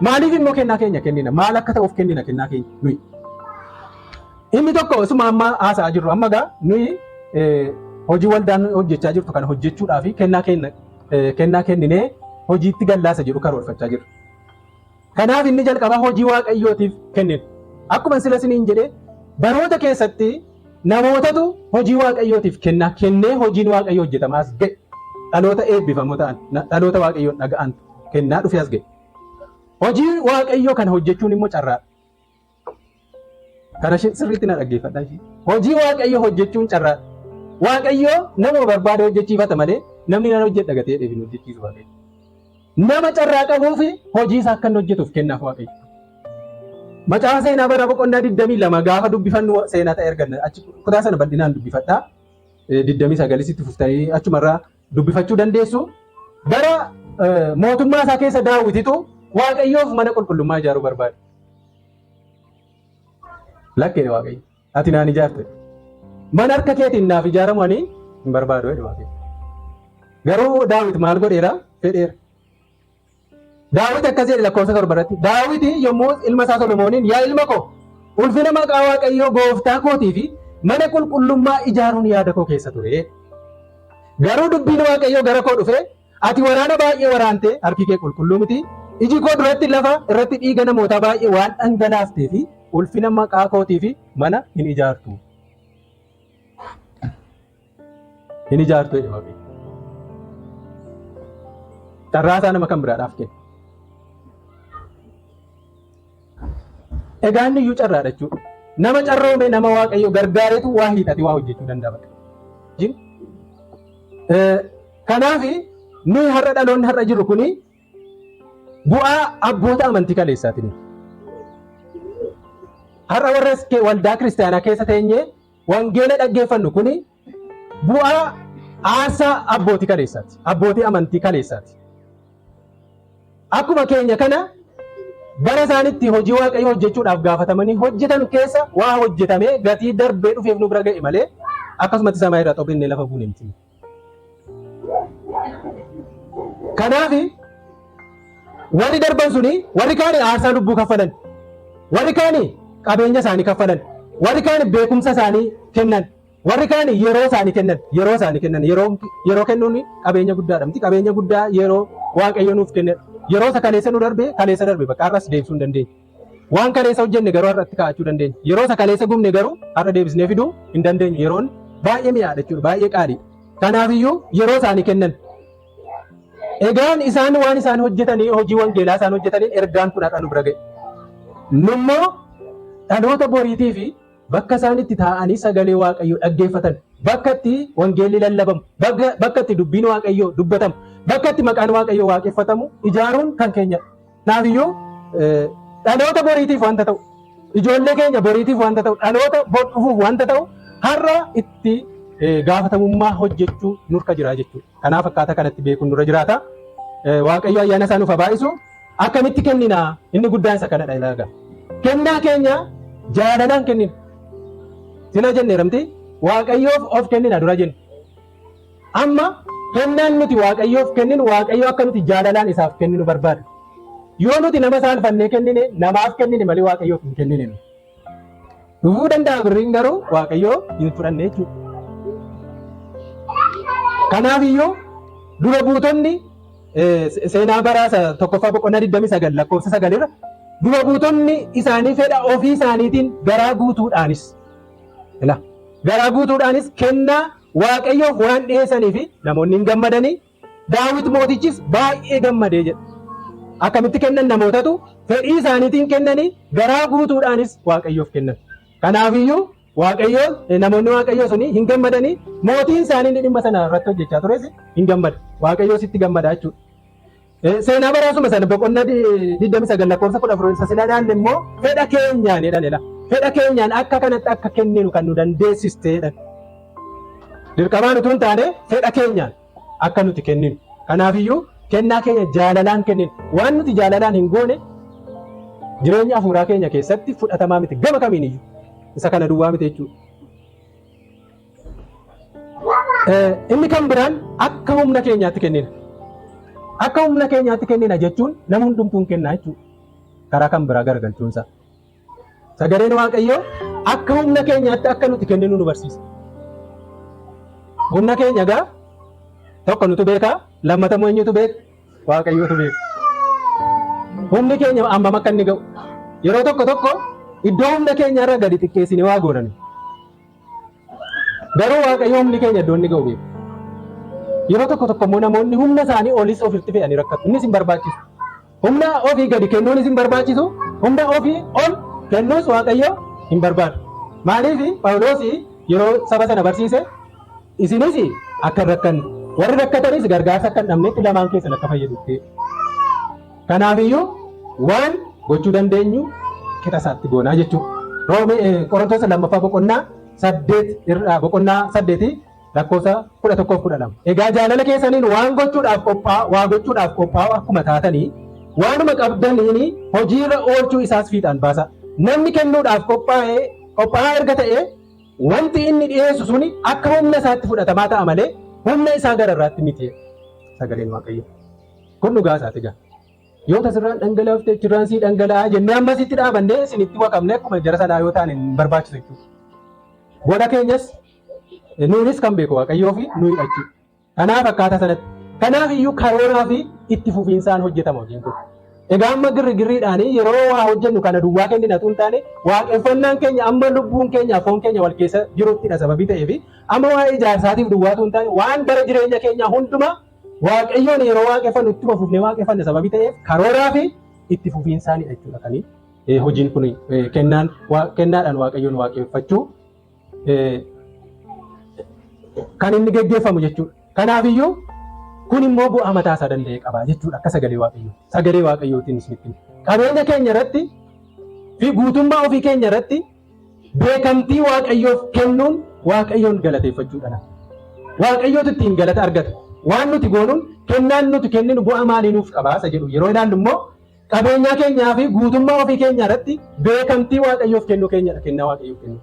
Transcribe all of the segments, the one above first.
Maaliif immoo kennaa keenya kennina? Maal akka ta'uuf kennina kennaa keenya nuyi? Inni tokko isuma amma haasa'aa jirru amma gaa nuyi hojii waldaan hojjechaa jirtu kana hojjechuudhaaf kennaa keenya kennaa kenninee hojiitti gallaasa jedhu karoorfachaa jirra. Kanaaf inni jalqabaa hojii Waaqayyootiif kennina. Akkuma sila isiniin jedhe baroota keessatti namootatu hojii Waaqayyootiif kennaa kennee hojiin Waaqayyoo hojjetamaa as ga'e. Dhaloota eebbifamoo ta'an, dhaloota Waaqayyoon dhaga'antu kennaa dhufee as ga'e. Hojii Waaqayyoo kana hojjechuun immoo carraadha. Kana ishee sirriitti na dhaggeeffadhaa ishee. Hojii Waaqayyoo hojjechuun carraadha. Waaqayyoo nama barbaade hojjechiifata malee namni nan hojjedha gatee jedhee hin hojjechiisu Waaqayyo. Nama carraa qabuu fi hojii isaa akka inni hojjetuuf kennaaf Waaqayyo. Macaafa seenaa bara boqonnaa 22 gaafa dubbifannu seenaa ta'e arganna. Achi kutaa sana bal'inaan dubbifadhaa. 29 sitti fuftanii achumarraa dubbifachuu dandeessu. Bara mootummaa isaa keessa Daawititu Waaqayyoof mana qulqullummaa ijaaruu barbaade. Lakkee Waaqayyo. Ati naan ijaarte. Mana harka keetiin naaf ijaaramu ani hin barbaadu jedhe Waaqayyo. Garuu Daawit maal godheera? Fedheera. Daawit akkas jedhe lakkoofsa 7 irratti. Daawit yommuu ilma isaa Solomooniin yaa ilma koo ulfina maqaa Waaqayyoo gooftaa kootii fi mana qulqullummaa ijaaruun yaada koo keessa ture. Garuu dubbiin Waaqayyoo gara koo dhufee Ati waraana baay'ee waraante, harki kee qulqulluu miti. Iji koo duratti lafa irratti dhiiga namootaa baay'ee waan dhangalaaftee fi ulfina maqaa kootiif mana hin ijaartu. Hin ijaartu jedhe Waaqayyo. Carraa isaa nama kan biraadhaaf kenne. Egaa inni iyyuu carraadha jechuudha. Nama carroome nama Waaqayyo gargaaretu waa hiixate waa hojjechuu danda'a bakka. Kanaaf nuyi har'a dhaloonni har'a jirru kuni bu'aa abboota amantii kaleessaatiin. Har'a warra waldaa kiristaanaa keessa teenyee wangeela dhaggeeffannu kuni bu'aa aarsaa abbootii kaleessaati. Abbootii amantii kaleessaati. Akkuma keenya kana bara isaanitti hojii Waaqayyoo hojjechuudhaaf gaafatamanii hojjetan keessa waa hojjetamee gatii darbee dhufeef nu bira ga'e malee akkasumatti samaa irraa xophinnee lafa buune miti. Kanaaf warri darban suni warri kaani aarsaa lubbuu kaffalan, warri kaani qabeenya isaanii kaffalan, warri kaani beekumsa isaanii kennan. Warri kaan yeroo isaanii kennan, yeroo isaanii kennan, yeroo yeroo kennuun qabeenya guddaadha miti. Qabeenya guddaa yeroo Waaqayyo nuuf kennedha. Yeroo isa kaleessa nu darbe, kaleessa darbe bakka har'as deebisuu hin dandeenyu. Waan kaleessa hojjenne garuu har'atti kaa'achuu dandeenya. Yeroo isa kaleessa gubne garuu har'a deebisnee fiduu hin dandeenyu. Yeroon baay'ee mi'aadha jechuudha, baay'ee qaaliidha. Kanaafiyyuu yeroo isaanii kennan. Egaan isaan waan isaan hojjetanii hojii wangeelaa isaan hojjetaniin ergaan kun har'a nu bira ga'e. Nummoo dhaloota boriitii fi Bakka isaan itti taa'anii sagalee Waaqayyoo dhaggeeffatan, bakka itti wangeelli lallabamu, bakka itti dubbiin Waaqayyoo dubbatamu, bakka itti maqaan Waaqayyoo waaqeffatamu ijaaruun kan keenyadha. Kanaafiyyuu dhaloota boriitiif wanta ta'u, ijoollee keenya boriitiif wanta ta'u, dhaloota bor dhufuuf wanta ta'u har'a itti gaafatamummaa hojjechuu nurka jira jechuudha. Kanaaf akkaataa kanatti beekuun nurra jiraata. Waaqayyo ayyaana isaa nuuf haa baay'isu. Akkamitti kennina? Inni guddaan isa kanadha ilaaga. Kennaa keenya jaalalaan kennina. Sila jenneera miti? Waaqayyoof of kennina dura jenne. Amma kennaan nuti Waaqayyoof kenninu Waaqayyo akka nuti jaalalaan isaaf kenninu barbaada. Yoo nuti nama saalfannee kennine namaaf kennine malee Waaqayyoof hin kennine. Dhufuu danda'a birriin garuu Waaqayyoo hin fudhanne jechuudha. Kanaaf iyyuu dura buutonni seenaa baraa isa tokkoffaa boqonnaa 29 lakkoofsa 9 irra dura buutonni isaanii fedha ofii isaaniitiin garaa guutuudhaanis ila garaa guutuudhaanis kennaa Waaqayyoof waan dhiyeessanii fi namoonni hin gammadanii Daawit mootichis baay'ee gammadee jedha. Akkamitti kennan namootatu fedhii isaaniitiin kennanii garaa guutuudhaanis Waaqayyoof kennan. Kanaafiyyuu Waaqayyoo namoonni Waaqayyoo suni hin gammadanii mootiin isaanii inni dhimma sana irratti hojjechaa tures hin gammada. Waaqayyoo sitti gammada jechuudha. Seenaa baraasuma sana boqonnaa 29 lakkoofsa 14 isa sila ilaalle immoo fedha keenyaan jedhan jedha. Fedha keenyaan akka kanatti akka kenninu kan nu dandeessiste jedhan. Dirqamaan utuu hin taane fedha keenyaan akka nuti kenninu. Kanaafiyyuu kennaa keenya jaalalaan kenninu. Waan nuti jaalalaan hin goone jireenya hafuuraa keenya keessatti fudhatamaa miti gama kamiin iyyuu. Isa kana duwwaa miti jechuudha. Inni kan biraan akka humna keenyaatti kennina. Akka humna keenyaatti kennina jechuun nama hundumtuu hin kennaa jechuudha. Karaa kan biraa garagalchuunsa. Sagaleen Waaqayyoo akka humna keenyaatti akka nuti kenninu nu barsiisa. Humna keenya egaa tokko nutu beekaa, lammata immoo eenyutu beeka? Waaqayyootu beeka. Humni keenya hammam akka inni ga'u. Yeroo tokko tokko iddoo humna keenya irra gadi xiqqeessine waa goonani. Garuu Waaqayyo humni keenya iddoo inni ga'u beeka. Yeroo tokko tokko immoo namoonni humna isaanii olis ofitti fe'anii rakkatu. Innis hin barbaachisu. Humna ofii gadi kennuunis hin barbaachisu. Humna ofii ol kennuus Waaqayyo hin barbaadu. Maaliif Phaawulos yeroo saba sana barsiise isinis akka hin rakkanne warri rakkatanis gargaarsa akka hin dhabnetti lamaan keessan akka fayyadutti. Kanaafiyyuu waan gochuu dandeenyu qixa isaatti goonaa jechuudha. Roomee Qorontoos lammaffaa boqonnaa 8 irraa boqonnaa 8 lakkoofsa 11 12. Egaa jaalala keessaniin waan gochuudhaaf qophaa'u waa gochuudhaaf qophaa'u akkuma taatanii waanuma qabdaniin hojiirra oolchuu isaas fiixaan baasa. Namni kennuudhaaf qophaa'e qophaa'aa erga ta'e wanti inni dhiyeessu suni akka humna isaatti fudhatamaa ta'a malee humna isaa gararraatti miti. Sagaleen Waaqayyoo. Kun dhugaa isaati egaa. Yoo tasirraan dhangalaafte achirraan sii dhangala'aa jennee ammasitti dhaabannee isinitti waqamne akkuma jara sanaa yoo taane hin barbaachisu jechuudha. Godha keenyas nuunis kan beeku Waaqayyoo fi nuyi jechuudha. Kanaaf akkaataa sanatti. Kanaaf iyyuu karooraa fi itti fufiinsaan hojjetama hojiin kun. Egaa amma girri girriidhaan yeroo waa hojjennu kana duwwaa kennina utuu hin taane waaqeffannaan keenya amma lubbuun keenya foon keenya wal keessa jiruttidha sababii ta'eef amma waa'ee ijaarsaatiif duwwaa utuu hin taane waan bara jireenya keenyaa hundumaa Waaqayyoon yeroo waaqeffannu ittuma fufnee waaqeffanna sababii ta'eef karooraa fi itti fufiinsaanidha jechuudha kan hojiin kun kennaan kennaadhaan Waaqayyoon waaqeffachuu kan inni geggeeffamu jechuudha. Kanaafiyyuu kun immoo bu'aa mataa isaa danda'e qaba jechuudha akka sagalee Waaqayyoo. Sagalee Waaqayyootiin isinitti hima. Qabeenya keenya irratti fi guutummaa ofii keenya irratti beekamtii Waaqayyoof kennuun Waaqayyoon galateeffachuudha. Waaqayyootu ittiin galata argata. Waan nuti goonuun kennaan nuti kenninu bu'aa maalii nuuf qabaa isa jedhu yeroo ilaallu immoo qabeenyaa keenyaa fi guutummaa ofii keenyaa irratti beekamtii Waaqayyoof kennuu keenyadha kennaa Waaqayyoof kennu.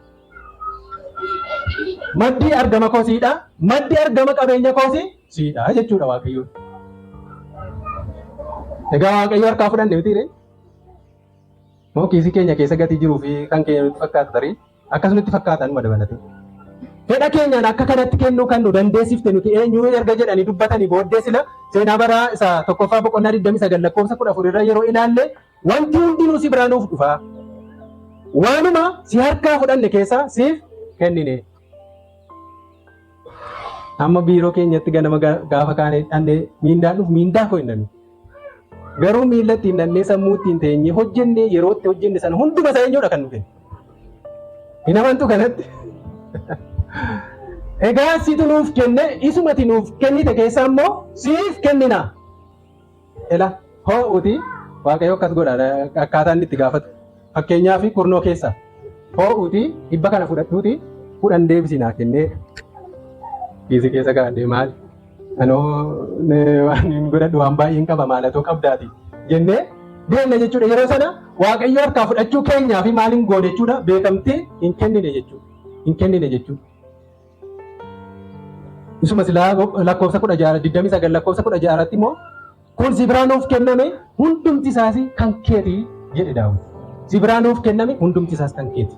Maddi argama koo siidha. Maddi argama qabeenya koos siidha jechuudha Waaqayyoon. Egaa Waaqayyo harkaa fudhanne miti ree? Moo kiisii keenya keessa gatii jiruu fi kan keenya nutti fakkaata tarii akkas nutti fakkaata numa dabalatee. Fedha keenyaan akka kanatti kennuu kan nu dandeessifte nuti eenyu erga jedhanii dubbatanii booddee sila seenaa baraa isa tokkoffaa boqonnaa 29 lakkoofsa 14 irra yeroo ilaalle wanti hundinuu si biraa nuuf dhufa. Waanuma si harkaa fudhanne keessaa siif kennine. Amma biiroo keenyatti ganama gaafa kaanee dhandhee miindaan dhufu miindaa koo hin dhannu. Garuu miila ittiin dhannee sammuu ittiin teenyee hojjennee yeroo itti hojjenne sana hunduma isaa eenyudha kan nu kennu. Hin amantu kanatti. Egaa situ nuuf kenne isumati nuuf kennite keessaa immoo siif kennina. Ela hoo'uti Waaqayyo akkas godha akkaataa inni itti gaafatu. Fakkeenyaaf kurnoo keessaa hoo'uti dhibba kana fudhadhuuti 10 deebisi naa kennee kiisii keessa kaa'adhee maal anoo waan hin godhadhu waan baay'een qaba maalatoo qabdaati jennee deemna jechuudha. Yeroo sana Waaqayyo harkaa fudhachuu keenyaa fi maal hin goone jechuudha beekamtii hin kennine jechuudha. Hin kennine jechuudha. Isuma silaa lakkoofsa 16 29 lakkoofsa 16 irratti immoo kun si biraa nuuf kenname hundumti isaas kan keeti jedhe Daawit. Si biraa nuuf kenname hundumti isaas kan keeti.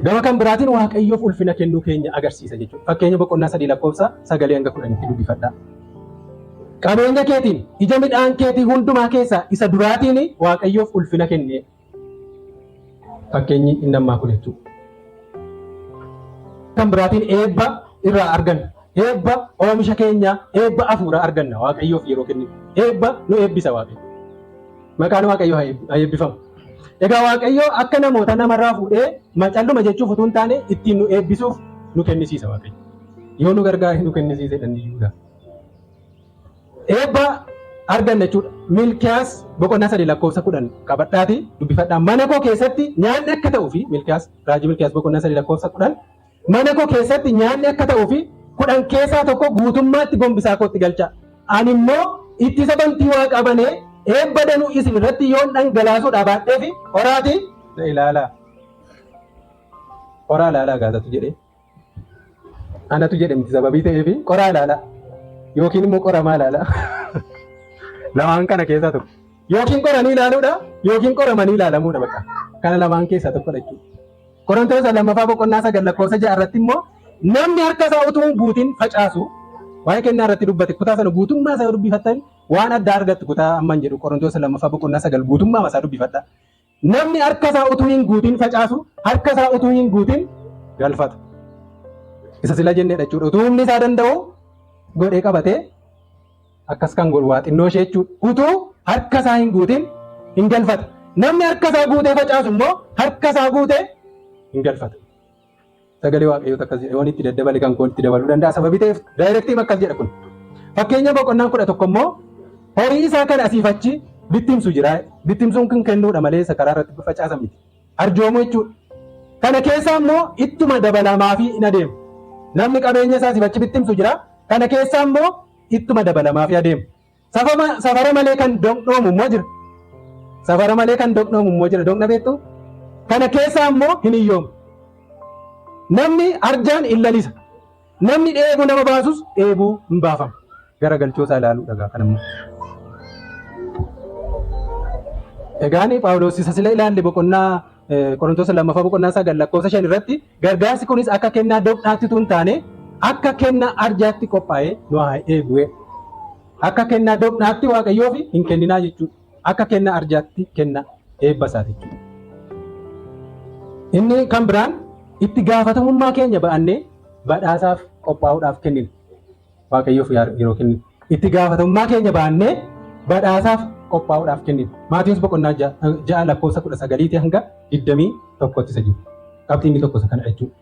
Gama kan biraatiin Waaqayyoof ulfina kennuu keenya agarsiisa jechuudha. Fakkeenya boqonnaa 3 lakkoofsa 9 hanga 10tti dubbifadhaa. Qabeenya keetiin ija midhaan keetii hundumaa keessaa isa duraatiin Waaqayyoof ulfina kennee. Fakkeenyi inni ammaa kun jechuudha. Kan biraatiin eebba irraa arganna. Eebba oomisha keenya, eebba hafuuraa arganna Waaqayyoof yeroo kenninu. Eebba nu eebbisa Waaqayyo. Maqaan Waaqayyoo haa eebbifamu. Egaa Waaqayyo akka namoota namarraa fuudhee macalluma jechuuf utuu hin taane ittiin nu eebbisuuf nu kennisiisa Waaqayyo. Yoo nu gargaare nu kennisiise dhanniyyuudha. Eebba arganna jechuudha. Milkiyaas boqonnaa 3 lakkoofsa 10 qabadhaati dubbifadhaa. Mana koo keessatti nyaanni akka ta'uu fi Milkiyaas raajii Milkiyaas boqonnaa 3 lakkoofsa 10 mana koo keessatti nyaanni akka ta'uu fi 10 keessaa tokko guutummaatti gombisaa kootti galchaa. Ani immoo ittisa bantii waaqaa banee eebba danuu isin irratti yoon dhangalaasuudhaa baadhee fi qoraati na ilaalaa. Qoraa ilaalaa gaazatu jedhee. Anatu jedhe miti sababii ta'eef qoraa ilaalaa yookiin immoo qoramaa ilaalaa. Lamaan kana keessaa tokko. Yookiin qoranii ilaaluudha yookiin qoramanii ilaalamuudha bakka. Kana lamaan keessaa tokkodha jechuudha. Qorontoota lammaffaa boqonnaa 9 lakkoofsa 6 irratti immoo namni harka isaa utuu hin guutin facaasu waa'ee kennaa irratti dubbate kutaa sana guutummaa isaa yoo dubbifattan waan addaa argattu kutaa amman jedhu Qorontoota lammaffaa boqonnaa 9 guutummaa isaa dubbifadha. Namni harka isaa utuu hin guutin facaasu harka isaa utuu hin guutin galfata. Isa sila jenneedha jechuudha. Utuu humni isaa danda'u godhee qabatee akkas kan godhu waa xinnoo ishee jechuudha. Utuu harka isaa hin guutin hin galfata. Namni harka isaa guutee facaasu immoo harka isaa guutee hin galfata. Sagalee Waaqayyoota akkas jedha. Yoon itti daddabale kan koon itti dabaluu danda'a. Sababii ta'eef daayirektiim akkas jedha kun. Fakkeenya boqonnaan 11 immoo horii isaa kan asiif achi bittimsu jira. Bittimsuun kun kennuudha malee isa karaa irratti facaasan miti. Arjoomuu jechuudha. Kana keessa immoo ittuma dabalamaafii hin adeemu. Namni qabeenya isaa asiif achi bittimsu jira. Kana keessa immoo ittuma dabalamaafii adeema. Safara malee kan doqnoomu immoo jira. Safara malee kan doqnoomu immoo jira. Doqna beektu? Kana keessaa immoo hin hiyyoomu. Namni arjaan hin lalisa. Namni dheebuu nama baasus dheebuu hin baafama. Garagalchoo isaa ilaaluu dhagaa kan immoo. Egaan Phaawulos isa sila ilaalle boqonnaa Qorontoos lammaffaa boqonnaa 9 lakkoofsa 5 irratti gargaarsi kunis akka kennaa doqnaatti utuu hin taane akka kennaa arjaatti qophaa'ee nu haa eegu. Akka kennaa doqnaatti Waaqayyoof hin kenninaa jechuudha. Akka kennaa arjaatti kenna eebba isaati jechuudha. Inni kan biraan itti gaafatamummaa keenya ba'annee badhaasaaf qophaa'uudhaaf kennina. Waaqayyoof yeroo kenninu. Itti gaafatamummaa keenya baannee badhaasaaf qophaa'uudhaaf kennina. Maatiyus boqonnaa 6 lakkoofsa 19 hanga 21tti isa jiru. Qabxiin inni tokko isa kana jechuudha.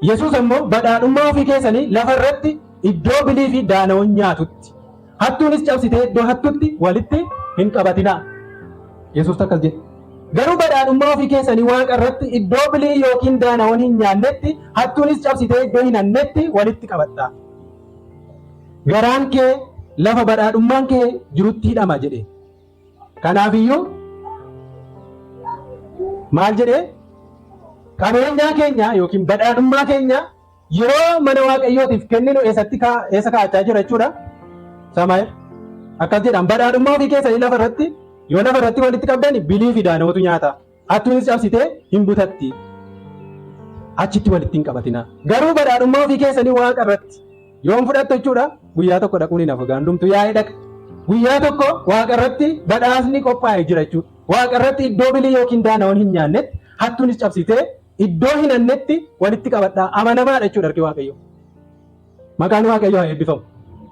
Yesuus ammoo badhaadhummaa ofii keessanii lafa irratti iddoo bilii fi daana'oon nyaatutti hattuunis cabsitee iddoo hattutti walitti hin qabatinaa. Yesuus akkas jedhe. Garuu badhaadhummaa ofii keessanii waaqa irratti iddoo bilii yookiin daana'oon hin nyaannetti hattuunis cabsitee iddoo hin hannetti walitti qabadhaa. Garaan kee lafa badhaadhummaan kee jirutti hidhama jedhe. Kanaaf iyyuu maal jedhee qabeenyaa keenya yookiin badhaadhummaa keenya yeroo mana waaqayyootiif kenninu eessatti eessa kaa'achaa jira jechuudha. Samaayil akkas jedhaan badhaadhummaa ofii keessanii lafa irratti yoo lafa irratti walitti qabdan bilii fi daanootu nyaata. Hattuunis cabsitee hin butatti. Achitti walitti hin qabatinaa. Garuu badhaadhummaa ofii keessanii waaqa irratti yoom fudhattu jechuudha. Guyyaa tokko dhaquun hin hafu gaandumtu yaa'ee dhaqa. Guyyaa tokko waaqa irratti badhaasni qophaa'e jira jechuudha. Waaqa irratti iddoo bilii yookiin daana'oon hin nyaannetti hattuunis cabsitee iddoo hin hannetti walitti qabadhaa amanamaadha jechuudha harki Waaqayyoo. Maqaan Waaqayyoo haa eebbifamu.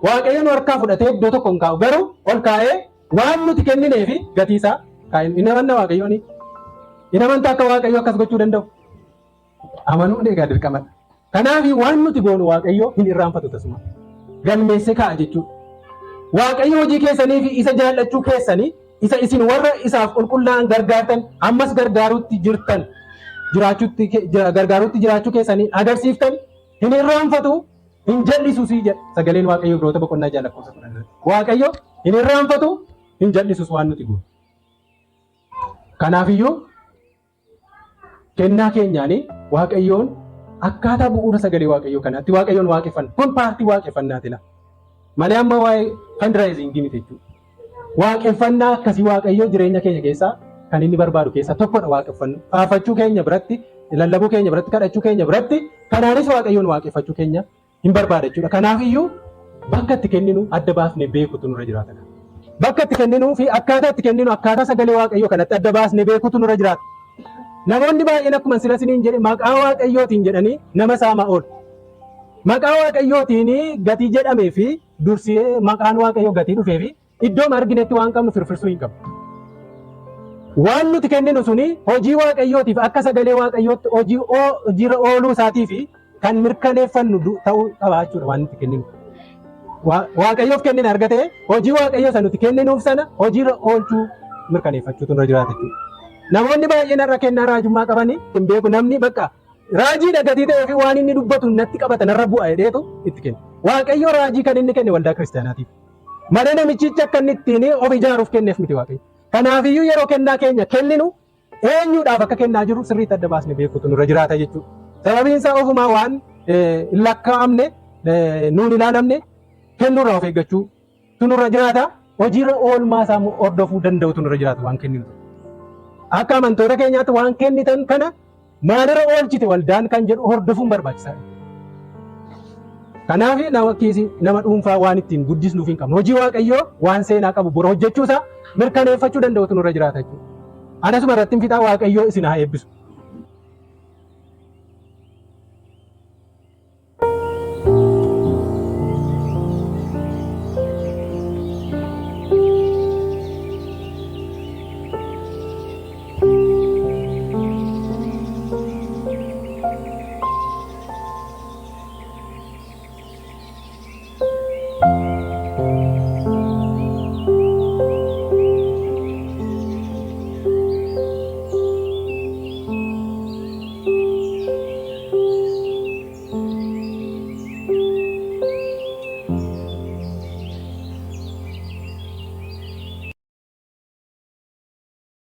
Waaqayyo nu harkaa fudhatee iddoo tokko hin kaa'u garuu ol kaa'ee Waan nuti kenninee fi gatii isaa kaa'in. Hin amanna Waaqayyooni. Hin amanta akka Waaqayyo akkas gochuu danda'u. Amanuun egaa dirqamadha. Kanaaf waan nuti goonu Waaqayyo hin irraanfatu tasuma. Galmeessee kaa'a jechuudha. Waaqayyo hojii keessanii fi isa jaallachuu keessanii isa isin warra isaaf qulqullaa'an gargaartan ammas gargaaruutti jirtan jiraachuutti gargaaruutti jiraachuu keessanii agarsiiftan hin irraanfatu Hin jal'isus jedha sagaleen Waaqayyo Ibroota boqonnaa 6 lakkoofsa 10 irratti. Waaqayyo hin irraanfatu, hin jal'isus waan nuti goonu. Kanaafiyyuu kennaa keenyaan Waaqayyoon akkaataa bu'uura sagalee Waaqayyoo kanaatti Waaqayyoon waaqeffanna. Kun paartii waaqeffannaati la. Malee amma waa'ee fundraising miti jechuudha. Waaqeffannaa akkasii Waaqayyoo jireenya keenya keessaa kan inni barbaadu keessaa tokkodha waaqeffannu. Faarfachuu keenya biratti, lallabuu keenya biratti, kadhachuu keenya biratti kanaanis Waaqayyoon waaqeffachuu keenya hin barbaada jechuudha. Kanaaf iyyuu bakka itti kenninu adda baasnee beekutu nurra jiraata. Bakka itti kenninuu fi akkaataa itti kenninu akkaataa sagalee Waaqayyoo kanatti adda baasnee beekutu nurra jiraata. Namoonni baay'een akkuma sila isiniin jedhe maqaa Waaqayyootiin jedhanii nama saamaa oolu. Maqaa Waaqayyootiin gatii jedhamee fi dursee maqaan Waaqayyoo gatii dhufee fi iddoo arginetti waan qabnu firfirsuu hin qabnu. Waan nuti kenninu suni hojii Waaqayyootiif akka sagalee Waaqayyootti hojii hojiirra ooluu isaatii fi kan mirkaneeffannu ta'uu qaba jechuudha waan nuti kenninu. Waaqayyoof kennina arga ta'e hojii Waaqayyoo isa nuti kenninuuf sana hojiirra oolchuu mirkaneeffachuutu nurra jiraata jechuudha. Namoonni baay'een har'a kennaa raajummaa qabanii hin beeku namni bakka Raajiidha gatii ta'ee fi waan inni dubbatu natti qabata narra bu'a jedheetu itti kenne. Waaqayyo raajii kan inni kenne waldaa kiristaanaatiif. Malee namichichi akka inni ittiin of ijaaruuf kenneef miti Waaqayyo. Kanaafiyyuu yeroo kennaa keenya kenninu eenyuudhaaf akka kennaa jirru sirriitti adda baasne beekuutu nurra jiraata jechuudha. Sababiin isaa ofumaa waan hin lakkaa'amne nuun ilaalamne kennuurraa of eeggachuu tu nurra jiraata. Hojiirra oolmaa isaa immoo hordofuu danda'utu nurra jiraata waan kenninu. Akka amantoota keenyaatti waan kennitan kana maalirra oolchite waldaan kan jedhu hordofuun barbaachisaadha. Kanaaf nama kiisii nama dhuunfaa waan ittiin guddisnuuf hin qabnu. Hojii Waaqayyoo waan seenaa qabu bor hojjechuusaa mirkaneeffachuu danda'utu nurra jiraata jechuudha. Anasuma irratti hin fixaa. Waaqayyoo isin haa eebbisu.